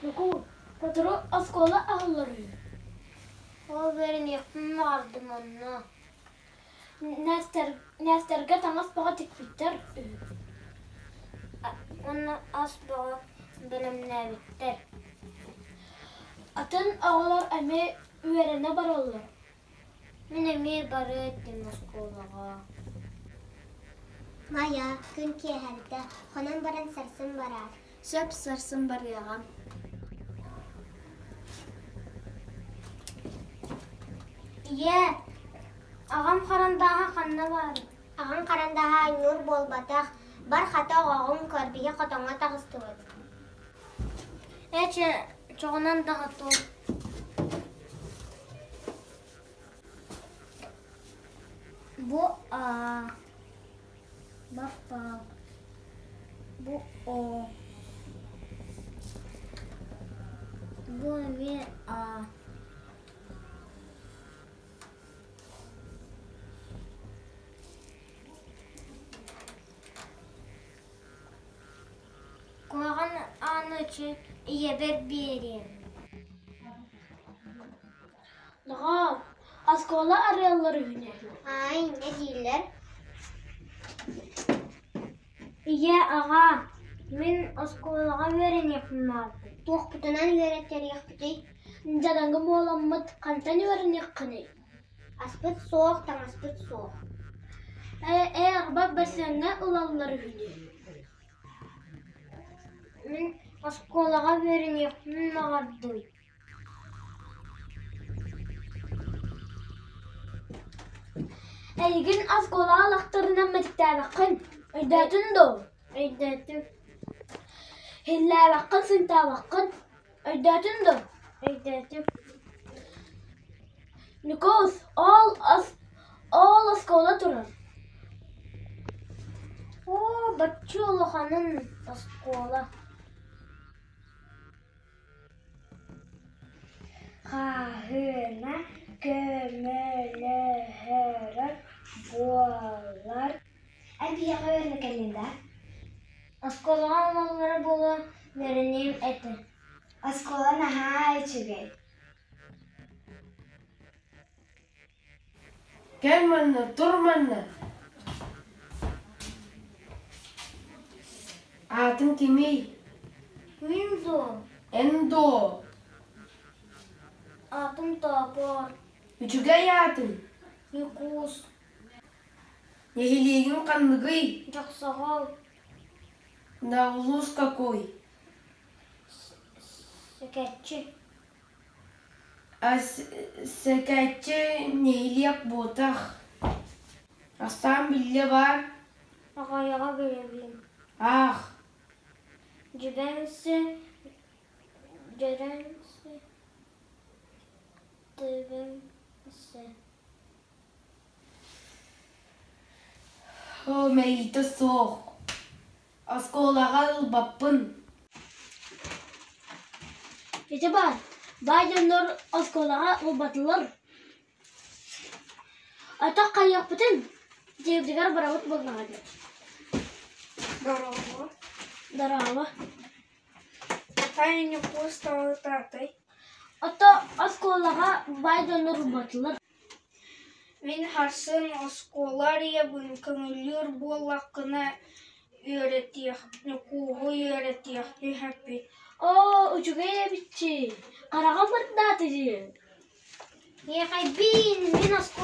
Нукуу, сотору оскуола аһыллар үһү. Ол үөрэниэхпин баҕардым онно. Нээстэргэ таҥас бөҕө тикпиттэр үһү. Уонна ас бөҕө бэлэмнээбиттэр. Атын оҕолор эмиэ үөрэнэ бараллар. Мин эмиэ барыа этим оскуолаҕа. Майа, күн киэһэрдэ, хонон баран сарсын бараар. Сөп сарсын барыаҕым. Ийээ, аҕам харандааһа ханна баарый? Аҕаҥ харандааһа анньыыр буолбатах, бар хата оҕоҕун көр, биһи хотоҥҥо таҕыстыбыт. Ээ чэ, чоҕунан даҕатыам. Бу А, баппа, бу О, бу эмиэ А. Куһаҕан ааны ийэбэр биэриэм. Доҕоор, оскуола арыаллар үһүнэ. Аай, инньэ дииллэр. Ийээ, аҕаа, мин оскуолаҕа үөрэниэхпин баҕарбын. Туохпутунан үөрэттэриэхпитий? Дьадаҥы буоламмыт хантан үөрэниэххиний? Аспыт суох, таҥаспыт суох. Ээ, ээ, арба бассейҥҥа ылаллар үһүнү. Мин оскуолаҕа үөрэниэхпин баҕардым. Эйигин оскуолаҕа ылахтарынан мэтиктээбэххин, өйдөөтүн дуо? Өйдөөтүм. Иһиллээбэххин, сынтаабаккын, өйдөөтүн дуо? Өйдөөтүм. Ньукуус, ол ол оскуола турар. Оо, бачча улаханын оскуола. Хааһына көмөлөһөрө буоллар Эн биһиэхэ үөрэнэ кэллиҥ да? Оскуолаҕа ылаллара буолуо үөрэниэм этэ. Оскуола наһаа үчүгэй. Кэл манна, тур манна Аатыҥ кимий? Мин дуо? Эн дуо? Аатым Тоопоор. Үчүгэй аатыҥ? Ньукуус. Нэһилиэгиҥ ханныгый? Дьохсоҕол. На улуус какой? Сэкэччи. Сэкэччи нэһилиэк буотах. Ахсаан биллэ баар? Аҕайаҕа билэбин. Аах. Дьүбэҥси, дьэрэҥси, тэбэҥси. Оо, мэйиитэ суох. Оскуолаҕа ылбаппын. Ити баар, баай дьоннор оскуолаҕа ылбатылар. Атах хайыахпытын, дьиэбитигэр барабыт буоллаҕа дии. Дорообо. Дорообо. Таня Ньукуус тоҕо Ото оскуолаҕа баай дьоннор ылбатылар. Мин сарсын оскуола арыйабын, көҥүллүүр буоллаххына үөрэтиэх, Ньукууһу үөрэтиэх түһэппит Оо, үчүгэй эбитчи, хараҕым ырдаата дии. Иэхэйбиин, мин оскуолаҕа